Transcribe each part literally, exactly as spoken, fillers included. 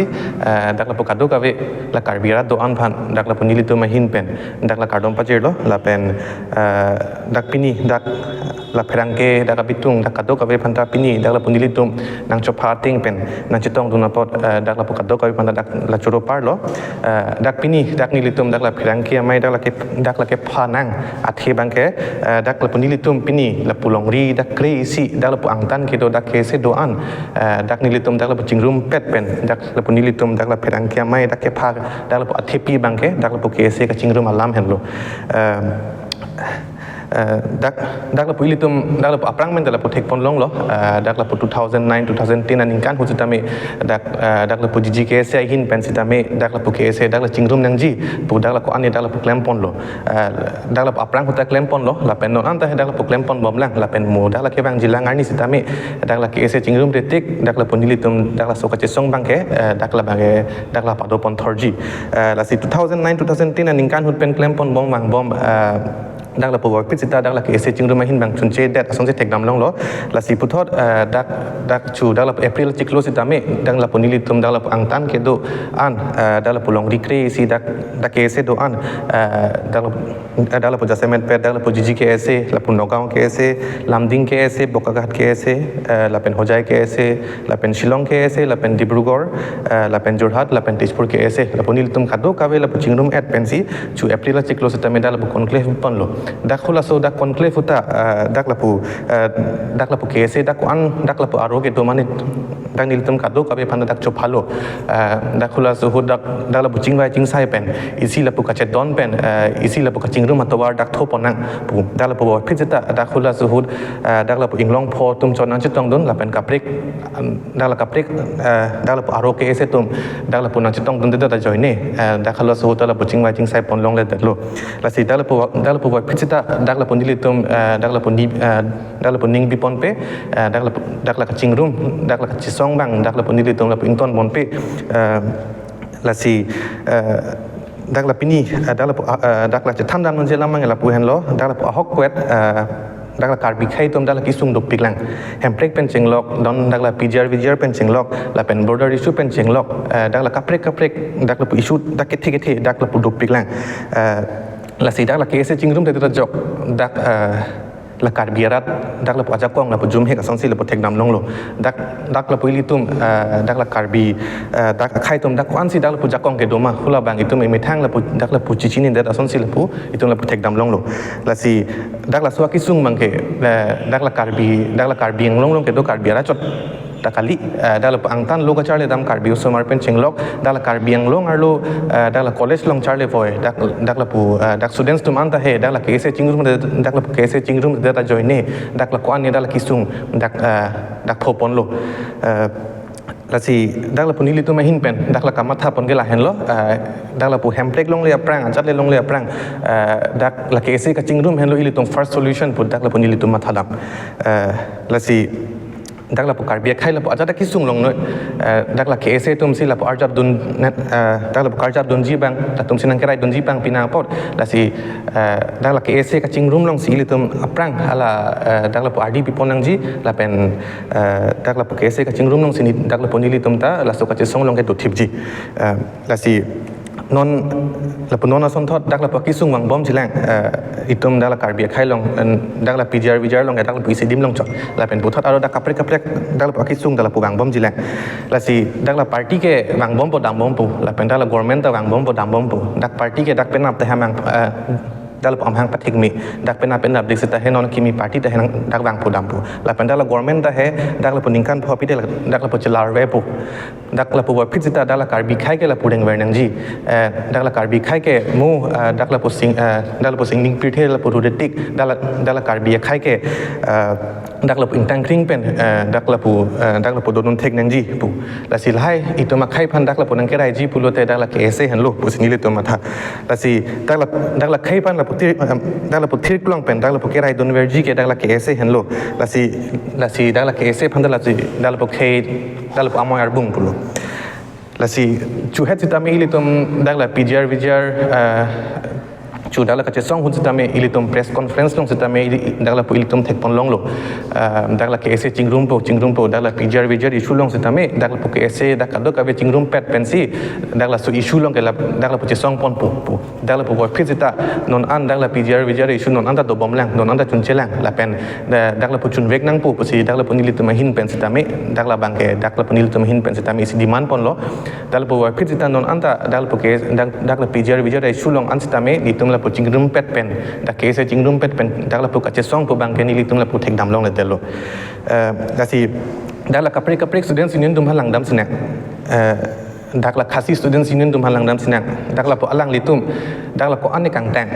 eh, dak lapu kadokave la Karbi arat do-an aphan dak lapu nelitum ahin pen dak la kardom pajirlo lapen, eh, dak pini dak la pherangke dak abitung dak kadokave aphanta pini dak lapu nelitum nangchopha ateng pen nangchetongdun apot, eh, dak lapu kadokave aphanta dak la choro parlo. Eh, dak pini dak nelitum dak la pherangke amei dak la ke dak la kepha nang athe abangke, eh, dak lapu nelitum pini lapu longri dak kre-isi dak lapu angtan kedo dak KSA do-an, eh, dak nelitum dak lapu chingrumpet pen dak lapu nelitum dak la pherangke amei dak kepha dak lapu athepi abangke dak lapu KSA kachingrum alam henlo. Eh, eh, dak dak lapu ilitum dak lapu aphrang pen dak lapu thekpon longlo, eh, dak lapu two thousand nine two thousand ten aningkan ahut sitame dak, eh, dak lapu GGKSA ahin pen sitame dak lapu KSA dak la chingrum nangji pu dak la ko-an dak lapu klemponlo. Eh, dak lapu aphrang ahut ta klemponlo lapen non anta he dak lapu klempon bomlang lapen mo dak la kevangjilang arni sitame dak la KSA chingrumre tik dak lapu nelitum dak laso kachesong abangke, eh, dak la abangke dak la padopon thorji. Eh, lasi two thousand nine two thousand ten aningkan ahut pen klempon bom vangbom, eh, dak lapu vorphit sita dak la KSA chingrum ahin abang chunchedet asonsi thekdam longlo. Lasi puthot, eh, dak dak chu dak lapu April chiklo sitame dak lapu nelitum dak lapu angtan kedo-an, eh, dak lapu longri kre-isi dak dak KSA do-an, eh, dak lapu, eh, dak lapu jasemet pet dak lapu GGKSA, lapu Nagaon KSA, Lumding KSA, Bokaghat KSA, eh, lapen Hojai KSA, lapen Shillong KSA, lapen Dibrugarh, eh, lapen Jorhat, lapen Tezpur KSA, lapu nelitum kadokave lapu chingrum-et pensi chu April achiklo sitame dak lapu conclave ponlo. Dak halaso dak conclave ahut ta, eh, dak lapu, eh, dak lapu KSA dak ko-an dak lapu aro kedo mane dak nelitum kadokave aphan dak chophalo. Eh, dak halaso ahut dak dak lapu chingvai chingsai pen isi lapu kachedon pen, eh, isi lapu kachingrum atovar dak thopon nang pu dak lapu vorphit sita dak halaso ahut, eh, dak lapu inglongpo atum chot nangchetongdun lapen kaprek, um, dak la kaprek, eh, dak lapu aro KSA atum dak lapu nangchetongdundedet ajoine, eh, dak halaso ahut dak lapu chingvai chingsai pon longledetlo. Lasi dak lapu dak lapu vorphit sita dak lapu nelitum, eh, dak lapu ni, eh, dak lapu ning biponpe, eh, dak lapu dak la kachingrum dak la kachesong abang dak lapu nelitum lapu ingtonponpe, eh, lasi, eh, dak la pini, eh, dak lapu, eh, dak la chethan damnangji alam abang lapu henlo, dak lapu ahok kwet, eh, dak la Karbi akhei atum dak la kesung dopiklang. Hemprek pen chenglok, non dak la PGR VGR pen chenglok, lapen border issue pen chenglok, eh, dak la kaprek kaprek dak lapu issue dak kethe kethe dak lapu dopiklang. Eh, lasi dak la KSA chingrumdedet ajok dak, eh, la Karbi arat dak lapu ajakong lapu jumhek asonsi lapu thekdam longlo. Dak dak lapu ilitum, eh, dak la Karbi, eh, dak akhei atum dak ko-ansi dak lapu jakong kedo ma hala abang itum emethang lapu dak lapu chichinidet asonsi lapu itum lapu thekdam longlo. Lasi dak laso akesung abangke, eh, dak la Karbi dak la Karbi Anglong along kedo Karbi arat chot ta kali, eh, dak lapu angtan lo kacharlidam Karbi osomar pen chenglok, dak la Karbi Anglong arlo, eh, dak la college along charlivoi, dak dak lapu, eh, dak students atum anta he dak la KSA chingrum, dak lapu KSA chingrumdet ajoine dak la ko-an dak la kesung dak, eh, dak phoponlo. Eh, lasi dak lapu nelitum ahin pen dak la kamathapon ke lahenlo, eh, dak lapu Hemprek longle aphrang, ajatle longle aphrang, eh, dak la KSA kachingrum henlo ilitum first solution pu dak lapu nelitum mathadam. Eh, lasi dak lapu Karbi akhei lapu ajat dak kesung longnoi, eh, dak la KSA atumsi lapu arjapdun, eh, dak lapu karjapdunji abang, latumsi nangkeraidunji abang pina apot, lasi, eh, dak la KSA kachingrum alongsi ilitum aphrang hala, eh, dak lapu ardi pipon nangji, lapen, eh, dak lapu KSA kachingrum alongsi ne, dak lapu nelitum ta laso kachesong along kedo thipji. Eh, lasi non lapu non asonthot dak lapu akesung vangbomjilang, eh, itum dak la Karbi akhei along, eh, dak la PGR VGR along, eh, dak lapu isi adim along chot. Lapen puthot aro dak kaprek kaprek dak lapu akesung dak lapu vangbomjilang. Lasi dak la party ke vangbompo dambompo, lapen dak la government ta vangbompo dambompo. Dak party ke dak penap ta hem ang, eh, dak lapu amahang pathekme, dak penap penapdik sita he non kimi party ta he nang dak vangpo dampo. Lapen dak la government ta he dak lapu ningkan pho aphi te dak lapu chelarvepo. Dak lapu vorphit sita dak la Karbi akhei ke lapu rengver nangji. Eh, dak la Karbi akhei ke mo, eh, dak lapu sing, eh, dak lapu singning pirthe lapu rudetik, dak la, dak la Karbi akhei ke, eh, dak lapu ingtang kring pen, eh, dak lapu, eh, dak lapu dodun thek nangji pu. Lasi lahai itum akhei aphan dak lapu nangkeraiji pulote dak la KSA henlo pusi nelitum matha. Lasi dak la, dak la akhei aphan lapu thir, eh, dak lapu thirklong pen dak lapu keraidunverji ke dak la KSA henlo. Lasi, lasi dak la KSA aphan dak lasi dak lapu akhei dak lapu amoi arbung pulo. Lasi chuhet sitame ilitum dak la PGR VGR, eh, issue dak la kachesong ahut sitame ilitum press conference along sitame ili-, dak lapu ilitum thekpon longlo. Ah, dak la K S A chingrumpo, chingrumpo, dak la P G R V G R issue along sitame dak lapu K S A dak kadokave chingrumpet pensi dak laso issue along ke la dak lapu chesongponpo pu. Dak lapu puvoiphit sita non an dak la P G R V G R issue non an ta dobomlang, non an ta chunchelang, lapen da-, dak lapu chunvek nangpo pusi dak lapu nelitum ahin pen sitame, dak labang ke dak lapu nelitum ahin pen sitame isi demand ponlo. Dak lapu puvoiphit sita non an ta dak lapu ke dak, dak la P G R V G R issue along an sitame nelitum lapu chingrumpet pen, dak K S A chingrumpet pen dak lapu kachesongpo abang ke nelitum lapu thekdam longledetlo. Eh, lasi dak la kaprek kaprek students union atum aphan langdam sinang. Eh, dak la Khasi Students Union atum aphan langdam sinang. Dak lapu alanglitum dak la ko-an ne kangtang.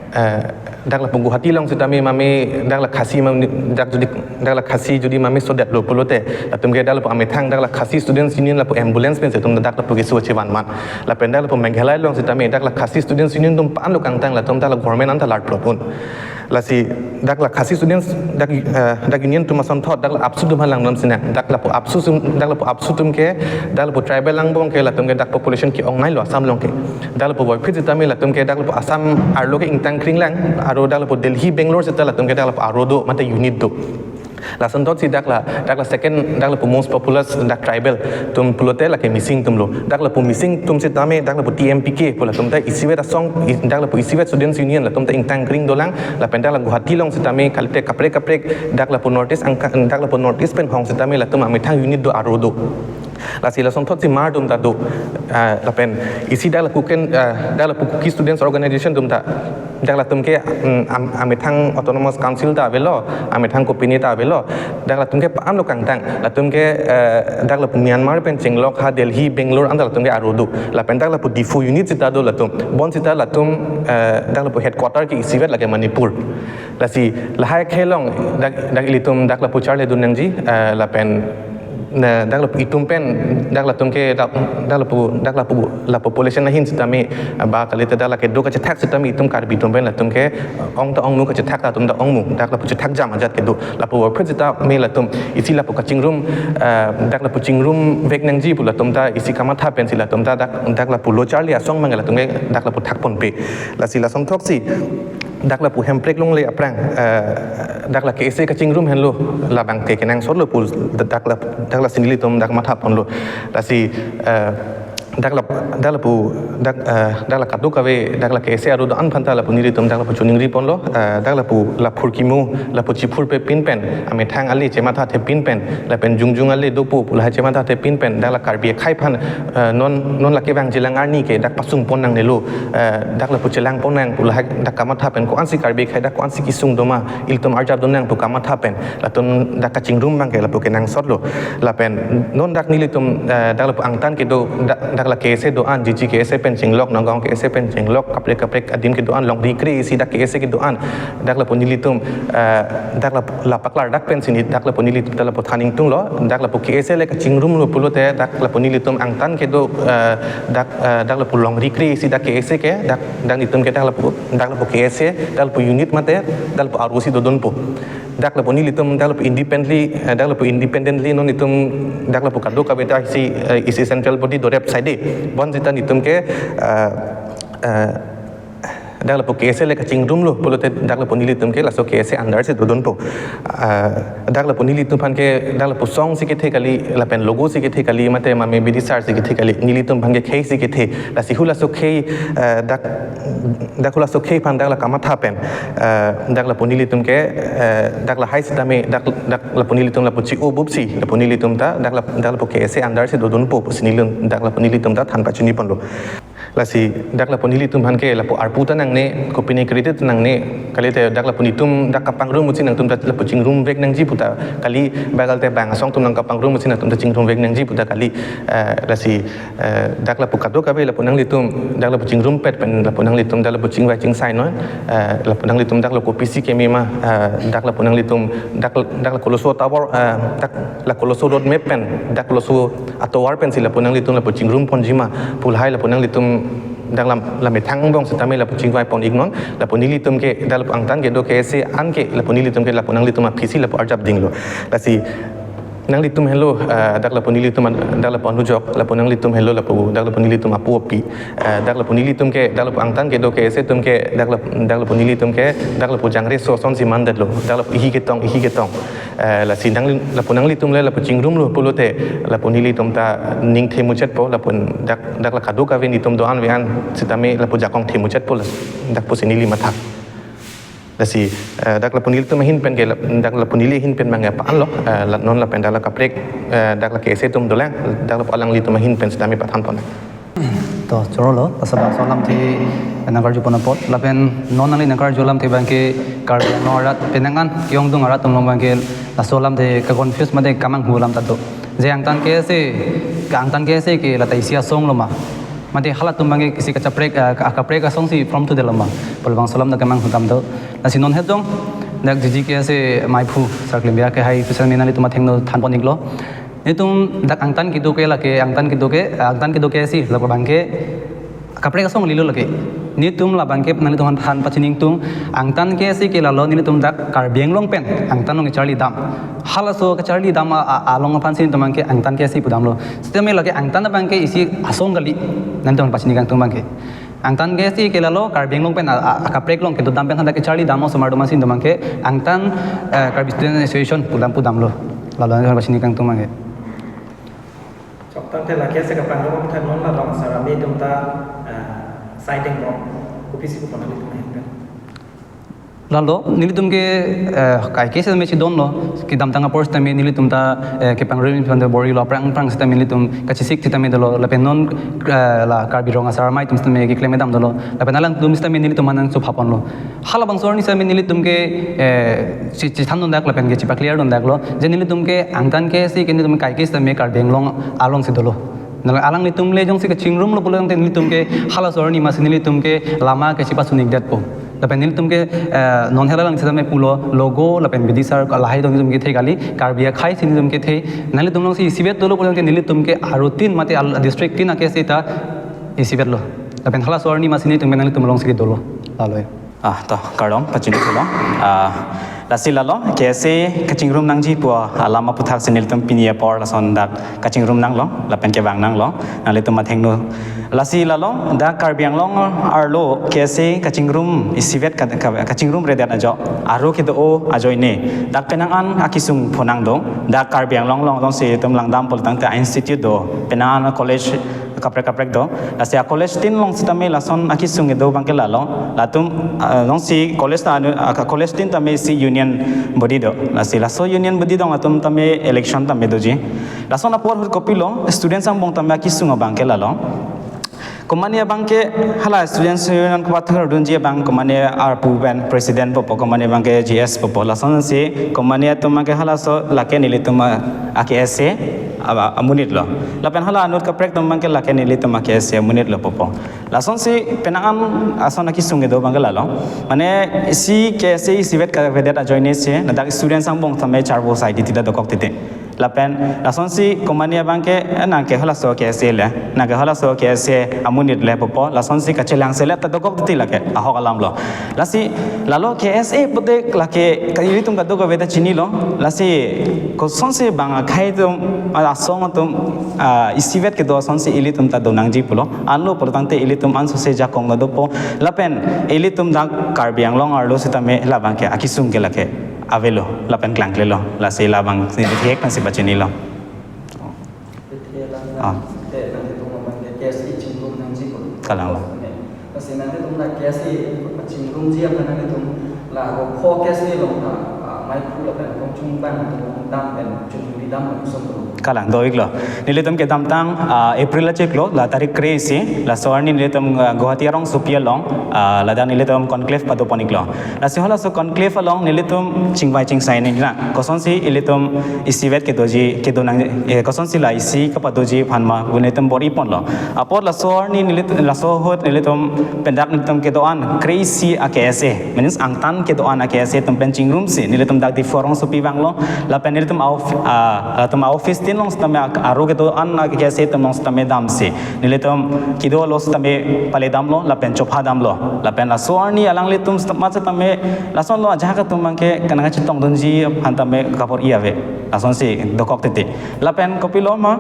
Eh, dak lapu Guwahati along sitame mame dak la Khasi mame dak jodi dak la Khasi jodi mame sodetlo pulote latum ke dak lapu amethang dak la Khasi Students Union lapu ambulance pensi latum dak lapu keso chevanman. Lapen dak lapu Meghalaya along sitame dak la Khasi Students Union atum panglo kangtang, latum dak la government an ta larplot un. Lasi dak la Khasi Students dak, eh, dak union atum asonthot dak la APSU atum aphan langdam sinang. Dak lapu APSU atum, dak lapu APSU atum ke dak lapu tribal angbong ke latum ke dak population ke-ong nailo Assam along ke. Dak lapu puvoiphit sitame latum ke dak lapu Assam arlo ke ingtang kring lang, aro dak lapu Delhi, Bangalore sita latum ke dak lapu aro do mate unit do. Lasonthotsi dak la, dak la second, dak lapu most populous dak tribal atum pulote lake Mising atumlo. Dak lapu Mising atum sitame dak lapu T M P K pu latum ta isivet asong, i-, dak lapu isivet Students Union latum ta ingtang kring dolang, lapen dak la Guwahati along sitame kalite kaprek kaprek dak lapu North East angka, dak lapu North East pen hong sitame latum amethang unit do aro do. Lasi lasonthotsi mar atum ta do, ah, lapen isi dak la Kuki, ah, dak lapu Kuki Students Organization atum ta dak latum ke, mm, am-, amethang Autonomous Council ta avelo, amethang kopine ta avelo, dak latum ke panglo kangtang, latum ke, eh, dak lapu Myanmar pen chenglok ha Delhi, Bangalore an ta latum ke aro do, lapen dak lapu Diphu unit sita do latum, bonsita latum, eh, dak lapu headquarter ke isivet lake Manipur. Lasi lahai akhei along dak, dak ilitum dak lapu charlidun nangji, eh, lapen ne, dak lapu itum pen, dak latum ke, dak, dak lapu, dak lapu, la population ahin sitame, ba kalite dak la kedo kachethak sitame itum Karbi atum pen latum ke, ong ta ongmu kachethak ta atum ta ongmu, dak lapu chethak jam ajat kedo, lapu puvoiphit sitame latum, isi lapu kachingrum, eh, dak lapu chingrumvek nangji pu latum ta, isi kamatha pensi latum ta, dak, dak lapu lo charli asong abang latum ke, dak lapu thakponpe. Lasi lasonthotsi, dak lapu Hemprek longle aphrang, eh, dak la K S A kachingrum henlo, labang ke kenangsotlo pu dak la, dak lasi nelitum dak mathaponlo. Lasi, eh, dak la, dak lapu, dak, eh, dak la kadokave, dak la K S A aro do-an aphanta lapu nelitum dak lapu choningriponlo, eh, dak lapu la phurkimo, lapu chiphurpepin pen, amethang ale chemathathepin pen, lapen jongjung ale dopo pu lahai chemathathepin pen, dak la Karbi akhei aphan, eh, non, non la kevangjilang arni ke dak pasungpon nangnelo, eh, dak lapu chelangpon nang pu lahai dak kamatha pen ko-ansi Karbi akhei dak ko-ansi kesung doma, ilitum arjap dun nang pu kamatha pen, latum dak kachingrum abang ke lapu kenangsotlo. Lapen non dak nelitum, eh, dak lapu angtan kedo, dak, dak la K S A do-an, G G K S A pen chenglok, Nagaon K S A pen chenglok, kaprek kaprek adim kedo-an, longri kre isi dak K S A kedo-an, dak lapu nelitum, eh, dak lapu la paklardak pensi ne, dak lapu nelitum dak lapu than ingtunglo, dak lapu K S A le kachingrumlo pulote, dak lapu nelitum angtan kedo, eh, dak, eh, dak lapu longri kre isi dak K S A ke, dak, dak nelitum ke dak lapu, dak lapu K S A, dak lapu unit mate, dak lapu aro si dodunpo. Dak lapu nelitum, dak lapu independently, eh, dak lapu independently non itum, dak lapu kadokave ta isi, eh, isi central body dorep saide. Bonsita nelitum ke, eh, eh, dak lapu K S A le kachingrumlo pulote dak lapu nelitum ke laso K S A under si dodunpo. Ah, dak lapu nelitum aphan ke dak lapu song si kethe kali, lapen logo si kethe kali, mate mame bidisar si kethe kali, nelitum aphan ke khei si kethe. Lasi halaso khei, ah, dak, dak halaso khei aphan dak la kamatha pen, ah, dak lapu nelitum ke, ah, dak lahai sitame, dak, dak lapu nelitum lapu chi-o bupsi, lapu nelitum ta, dak la, dak lapu K S A under si dodunpo pusi nelitum, dak lapu nelitum ta than pachiniponlo. Lasi dak lapu nelitum aphan ke lapu arpu ta nangne, kopine kredit ta nangne, kalite dak lapu nelitum dak kapangrum usi nangtum ta lapu chingrumvek nangji pu ta kali, ba kalite bang asong atum nang kapangrum usi nangtum ta chingrumvek nangji pu ta kali, eh, lasi, eh, dak lapu kadokave lapu nanglitum, dak lapu chingrumpet pen lapu nanglitum, dak lapu chingvai chingsai non, eh, lapu nanglitum dak lapu P C keme ma, eh, dak lapu nanglitum, dak, dak la koloso tovar, eh, dak la koloso road map pen, dak koloso atovar pensi lapu nanglitum lapu chingrumponji ma, pu lahai lapu nanglitum dak lam, la methang angbong sitame lapu chingvaipon iknon, lapu nelitum ke, dak lapu angtan kedo K S A an ke, lapu nelitum ke, lapu nanglitum aphi si lapu arjap dinglo. Lasi, Nanglitum helo, eh, dak lapu nelitum an-, dak lapu anujok, lapu nanglitum helo, lapu dak lapu nelitum apu api, eh, dak lapu nelitum ke, dak lapu angtan kedo K S A atum ke, dak lapu, dak lapu nelitum ke, dak lapu jangre so asonsi mandetlo, dak lapu ihi ketong, ihi ketong. Eh, lasi nangli-, lapu nanglitum le, lapu chingrumlo pulote, lapu nelitum ta ning themuchetpo, lapu dak, dak la kadokave nelitum do-an ave-an sitame lapu jakong themuchetpo, dak pusi neli mathak. Lasi, eh, dak lapu nelitum ahin pen ke, lap-, dak lapu neli ahin pen mang apa-an lo, eh, la-, non lapen dak la kaprek, eh, dak la K S A atum dolang, dak lapu alanglitum ahin pen sitame pathan pon. To, chorolo, laso bangso alamthe nangkarju pon apot, lapen non nangli nangkarju alamthe abangke Karbi Anglong arat penang an ke-ongdung arat atum along abangke laso alamthe ke-confuse mate kamanghu alam ta do. Je angtan K S A, ke angtan K S A ke lata isi asong lo ma. Mate halatum abangke isi kachaprek, ah, ka-, kaprek asongsi form thudetlo ma. Pul bangso alam ta kemanghu dam do. Lasi non hetjong, dak G G K S A maiphu, Sar Klembia kehai pusitame nanglitum athengno than pon iklo. Nelitum dak angtan kedo ke lake, angtan kedo ke, angtan kedo K S A, lake abangke kaprek asong kalilo lake. Nelitum labangke nanglitum aphan pachini ingtung, angtan K S A ke lalo nelitum dak Karbi Anglong pen angtan along kacharli dam. Halaso kacharli dam a, a, along aphansi nelitum abangke angtan K S A pudamlo. Sitame lake angtan abangke isi asong kali, nanglitum aphan pachini ingtung abangke. Angtan K S A ke lalo Karbi Anglong pen a, a, kaprek along kedo dam pen hadak kacharli dam osomar do amatsi nelitum abangke angtan, eh, Karbi Student Association pudam pudamlo. Lalo nanglitum aphan pachini ingtung abangke. Chok tangte la K S A kapangrum aputhak non la rong asar army atum ta, eh, siding bom. Kopisi pu pon nanglitum ahin pen. Lalo, nelitum ke, eh, kaike sitame chidonlo, kedamtang apor sitame nelitum ta, eh, kepangrum sitame borilo, aphrang aphrang sitame nelitum kachesik sitame dolo, lapen non, eh, la Karbi Rong Asar Amei atum sitame keklem kedam dolo, lapen alangtum sitame nelitum aphan nangchopha ponlo. Halabangso arni sitame nelitum ke, eh, chi-, chithan dundak lapen ke chepaclear dundaklo, je nelitum ke angtan K S A ke nelitum kaike sitame Karbi Anglong alongsi dolo. Nang alanglitum le jongsi kachingrumlo pulo tangte nelitum ke halaso arni amatsi nelitum ke lama ke chepasu-ikdetpo. Lapen nelitum ke, eh, non hela lang sitame pulo logo lapen bidi sar lahai do nelitum kethe kali, Karbi akhei si nelitum kethe. Nanglitum alongsi isivet dolo pulo tangte nelitum ke aro tin mate al-, district tin a-K S A ta isivetlo. Lapen halaso arni amatsi nelitum ke nanglitum alongsi dolo. Lalo. Ah, to, kardom, pachini thulo. Ah, lasi lalo, K S A kachingrum nangji pu alam aputhak si nelitum pini apor lason dak kachingrum nanglo, lapen kevang nanglo, nanglitum athengno. Lasi lalo, dak Karbi Anglong arlo K S A kachingrum isivet ka-, ka-, kachingrumredet ajo, aro kedo-o ajoine. Dak penang an akesung phonang do, dak Karbi Anglong along jongsi itum langdam pulo tangte a-institute do, penang an college kaprek kaprek do. Lasi a-college tin along sitame lason akesung kedo abangke lalo. Latum, ah, jongsi college ta anu, ah, college tin tame isi union body do. Lasi laso union body dong atum tame election tame doji. Lason apor ahut kopilo, students angbong tame akesung abangke lalo. Komane abangke hala students union kepathurdunji abang komane arpu pen president popo, komane abangke G S popo. Lasonsi komane atum abangke halaso lake nelitum a-, a-K S A a-, amonit lo. Lapen hala anut kaprek atum abangke lake nelitum a-K S A amonit lo popo. Lasonsi penang an ason akesung kedo abangke lalo. Mane isi K S A isivet kavedet ajoine si, ladak students angbong tame charvo sai titi ta dokok titi. Lapen lasonsi komane abangke, eh, nangke halaso K S A le, nangke halaso K S A amonit le popo, lasonsi kachelang selet ta dokok titi lake, ahok alam lo. Lasi lalo K S A pute lake ka ilitum kadokave ta chinilo, lasi kosonsi bang akhei atum, ah, asong atum, ah, isivet kedo asonsi ilitum ta donangji pulo, anlo pulo tangte ilitum ansose jakong ta dopo, lapen ilitum dak Karbi Anglong arlo sitame labangke akesung ke lake avelo, lapen klangklelo, lasi labang si dihek pensi pachinilo. Bethe lang Ah. Te nangtum abangke K S A chingrum nangji ko. Kalang lo. Lasi nangtum la K S A chingrum ji apa nangtum la ko pho K S A along ta, ah, maiphu lapen kongchung bang atum dam pen chunri dam langsung ko. Kalang do-iklo. Nelitum kedamtang, ah, April achiklo, la tarik kre isi, laso arni nelitum, ah, Guwahati arongsopi along, ah, ladak nelitum conclave pado pon-iklo. Lasi halaso conclave along nelitum chingvai chingsai nang. Kosonsi ilitum isivet kedoji, kedonang, eh, kosonsi la isi kapadoji aphan ma, pu nelitum bor-i ponlo. Apot laso arni nelit-, laso ahut nelitum pendak nelitum kedo-an kre isi a-K S A, means angtan kedo-an a-K S A atum pen chingrumsi nelitum dak Diphu arongsopi vanglo, lapen nelitum auf-, ah, Latum a-office tin along sitame ak-, aro kedo-an a-KSA atum along sitame damsi, nelitum kedo alo sitame pale damlo, lapen chopha damlo. Lapen laso arni alanglitum sitame, sitame lasonlo ajahak atum abangke kanang kachetongdunji aphan tame kabor-i ave. Lasonsi dokok titi. Lapen kopilo ma,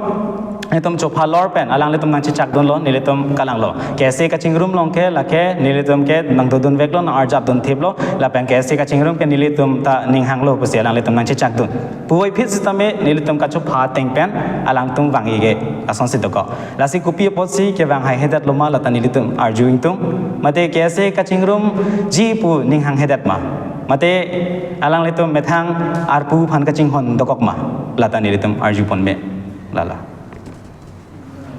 nelitum chopha lor pen alanglitum nangchechakdunlo, nelitum kalanglo. KSA kachingrum along ke lake nelitum ke nangdodunveklo, nang-arjapdun thiplo, lapen KSA kachingrum ke nelitum ta ninghanglo pusi alanglitum nangchechakdun. Puvoiphit sitame nelitum kachopha ateng pen alangtum vang-i ke, lasonsi dokok. Lasi kopi apotsi kevang haihedetlo ma lata nelitum arju ingtung. Mate KSA kachingrumji pu ninghanghedet ma? Mate alanglitum methang arpu aphan kachinghon dokok ma? Lata nelitum arjupon me. Lala.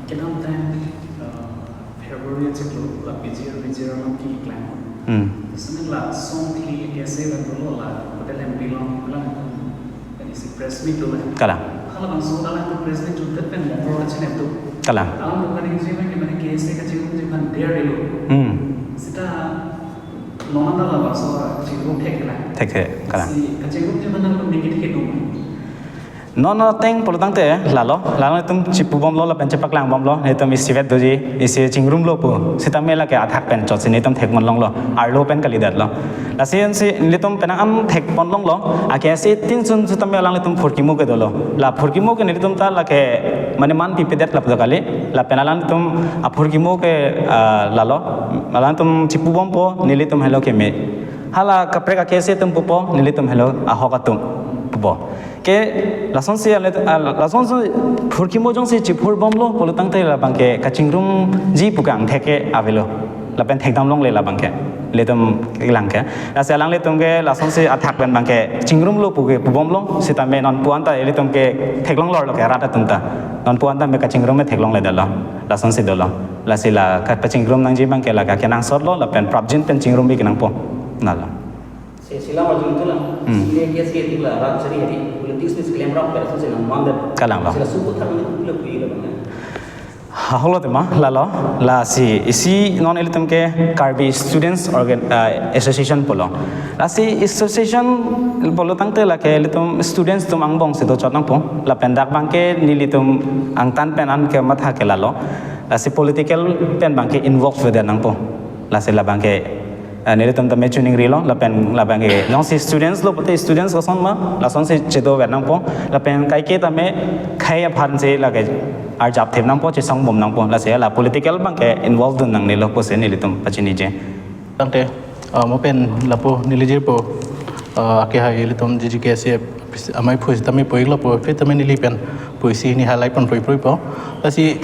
Kedamtang, uh, February chiklo la PGR VGR along keklang. Hmm. Sini la song thi KSA pen dolo la Hotel M P along, along, isi press meet dolo. Kalang. Halabangso alangtum press meet jundet pen mokro kachinep do. Kalang. Alangtum kaningje abangke mane KSA kachingrumji aphan der dilo. Hmm. Seta non anta labangso chingrum thekthe lang. Thekthe, kalang. Si kachingrumji aphan alangtum ning kethek do. Non ateng pulo tangte lalo, lalo nelitum chipubomlo lapen chepaklangbomlo, nelitum isivet doji, isi chingrumlo pu, sitame lake athak pen chotsi nelitum thekpon longlo, arlo pen kalidetlo. Lasi ansi nelitum penang an thekpon longlo, a-KSA tin sun sitame alanglitum phurkimo kedolo. La phurkimo ke nelitum ta lake mane man pipedet lapu kali, lapen alanglitum aphurkimo ke, ah, lalo, alanglitum chipubompo, nelitum helo keme. Hala kaprek a-KSA atum pupo, nelitum helo ahok atum pupo. Ke lasonsi ale, ah, lasonsi phurkimo jongsi chiphurbomlo pulo tangte labangke kachingrumji pu ke angthek ke avelo. Lapen thekdam longle labangke. Nelitum kelang ke. Lasi alanglitum ke lasonsi athak pen abangke chingrumlo pu ke pubomlo. Sitame nonpu anta ilitum ke theklong lorlo ke rat atum ta. Nonpu anta me kachingrum me theklongledetlo. Lasonsi dolo. Lasi la kapachingrum nangji abangke la kakenangsotlo lapen prapjin pen chingrum-i kenangpo. Nalo. Si, si la arju ingtung lang. Hmm. Si le KSA tik la rat chari hari. Politics ni si klemrap ke laso si nang mandet. Kalanglo. Si laso aphuthak ni pule pui la bang. Ha, holo tema, lalo. Lasi isi non ilitum ke Karbi Students Organ-, ah, Association pulo. Lasi association pulo tangte lake ilitum students atum angbong si dochot nangpo. Lapen dak abangke nelitum angtan pen an kematha ke lalo. Lasi political pen abangke involve avedet nangpo. Lasi labangke, eh, nelitum tame chuningrilo, lapen labangke jongsi students lo pute students koson ma, lasonsi chedover nangpo, lapen kaike tame khei aphansi lake arjap thip nangpo, chesongbom nangpo, lasi la political abangke involve dun nangnelo pusi nelitum pachiniji. Tangte, ah, mo pen lapu neli jirpo, ah, akehai ilitum GGKSA amei phu sitame pu-iklo pu, aphi tame neli pen pusi ni highlight pon prui prui po. Lasi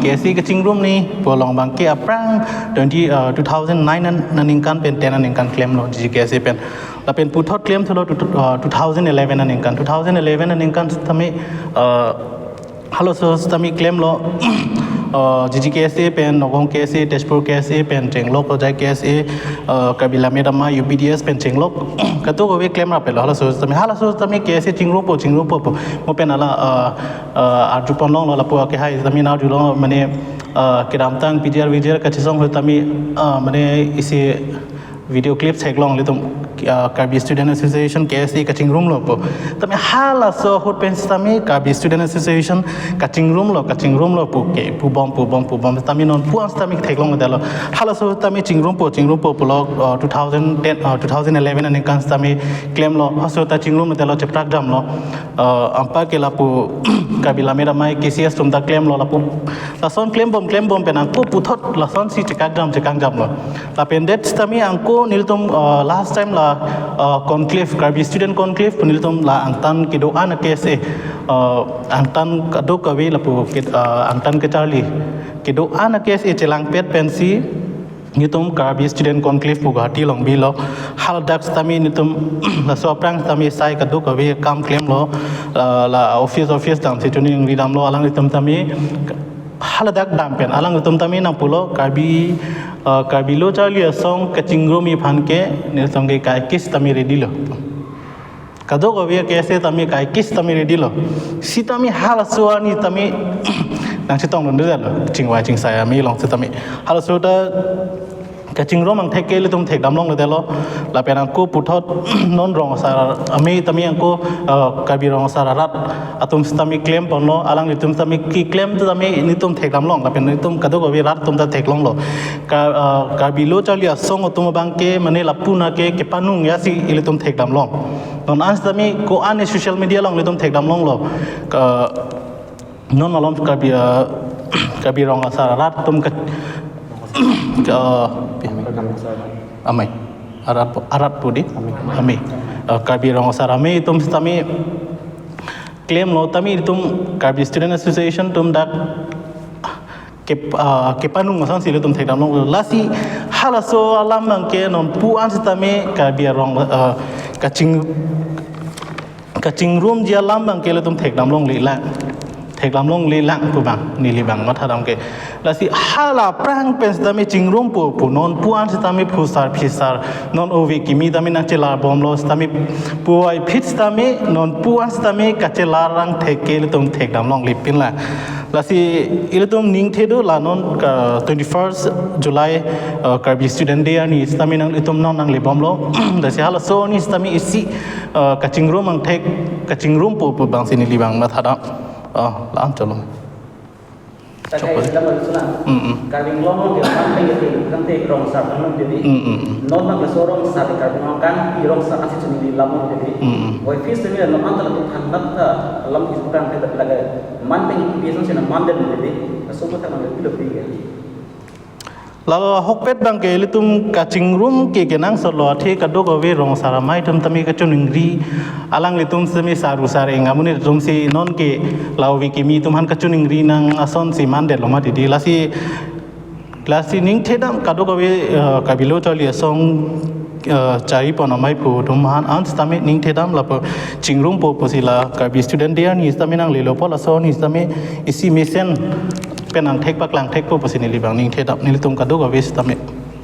KSA kachingrum ni pu along abangke aphrang twenty, uh, two thousand nine an, aningkan pen ten aningkan klemlo GGKSA pen. Lapen puthot klem thulo two, uh, two thousand eleven aningkan. Two thousand eleven aningkan tame, uh, halaso tame klemlo, uh, GGKSA pen, Nagaon KSA, Tezpur KSA pen chenglok, Hojai KSA, uh, Karbi Lammet Amei, UPDS pen chenglok, kadokave klemrap lo, halaso tame, halaso tame KSA chingrumpo, chingrumpo po. Mo pen hala, uh, uh, arjupon longlo lapu akehai tame nang arjulong mane, uh, kedamtang PGR VGR kachesong ho tame, uh, mane isi video clip theklong ilitum, uh, Karbi Student Association KSA kachingrumlo po. Tame halaso ahut pen tame Karbi Student Association kachingrumlo, kachingrumlo pu ke, pubom, pubom, pubom. Tame nonpu an tame theklongledetlo. Halaso tame chingrumpo, chingrumpo pulo, uh, two thousand ten, uh, two thousand eleven aningkan tame klemlo. Halaso ta chingrumledetlo, cheprak damlo. Uh, anparke lapu Karbi Lammet Amei KCS atum ta klemlo lapu. Lason klembom, klembom pen angko puthot lasonsi chekak dam, chekak damlo. Lapen det tame angko nelitum, uh, last time la, uh, conclave, Karbi Student Conclave pu nelitum la angtan kedo-an a-KSA, uh, angtan kadokave lapu ke, uh, angtan kacharli kedo-an a-KSA chelangpet pensi nelitum Karbi Student Conclave pu Guwahati along bilo. Haladak tame nelitum laso aphrang tame sai kadokave kam klemlo, uh, la office, office damsi chuning ri damlo, alanglitum tame haladak dam pen alanglitum tame nangpulo Karbi, uh, Karbi lo charli asong kachingrumji aphan ke nelitum ke kaikis tame ready lo. Kadokave a-KSA tame kaikis tame ready lo. Sitame halaso arni tame nangchetongdundetlo. Chingvai chingsai amei along sitame. Halaso ta kachingrum angthek ke ilitum thekdam longledetlo. Lapen angko puthot non rong asar amei tame angko, uh, Karbi Rong Asar arat atum sitame klem ponlo, alanglitum sitame keklem tame ilitum thekdam long, lapen ilitum kadokave rat atum ta theklonglo. Ka, uh, Karbi Lo Charli Asong atum abang ke mane lapu na ke kepanung ya si ilitum thekdam long. Non an sitame ko-an social media along ilitum thekdam longlo. Ka, non malom Karbi, uh, Karbi Rong Asar arat atum ke, ke, uh, amei. Arat pu, arat pu dei. Amei. Uh, Karbi Rong Asar amei atum sitame klemlo, tame itum Karbi Student Association atum dak ke, uh, kepanung asonsi ilitum thekdam long. Lasi halaso alam abang ke non pu an sitame Karbi arong, uh, kaching kachingrumji alam abang ke ilitum thekdam longlelang. Thekdam longlelang pu abang neli abang mathadam ke. Lasi hala aphrang pen sitame chingrumpo pu, non pu an sitame phusar phisar, non ove kimi tame nangchelar bomlo sitame, puvoiphit sitame non pu an sitame kachelar angthek ke ilitum thekdam longlepinlang. Lasi ilitum ningthedun la non ka twenty-first July, uh, Karbi Student Day arni sitame nanglitum non nanglebomlo. Lasi halaso arni sitame isi, uh, kachingrum angthek, kachingrumpo pu abangsi neli abang mathadam. Uh, la-an cholo. Takai Chokpal. Dalam sulang. Mm-mm. Karbi Anglong ke man pen ke, kan te rong asar kan jadi. Mm-mm. Non nang keso rong asar Karbi Anglong kan, i rong asar kan si chini lam jadi. Mm-mm. Oi fis ni non antar tu thangnat ta lam is bukan te lagi. Man pen ke biasa sih man dan jadi. Semua kan lebih lebih ya. Lalo ahokpet abang ke ilitum kachingrum ke kenangsotlo, athe kadokave rong asar amei atum tame kachoningri, alanglitum sitame saru sareng amonit atum si non ke la ove kimi atum aphan kachoningri nang asonsi mandetlo mati dei. Lasi, lasi ningthedam kadokave, uh, Karbi Lo Charli Asong, uh, charipon amei apo atum aphan an sitame ningthedam lapu chingrumpo pusi la Karbi Student Day arni sitame nanglelo pu laso arni sitame isi mesen pen angthek paklang thekpo pusi neli abang ningthedam, nelitum kadokave sitame.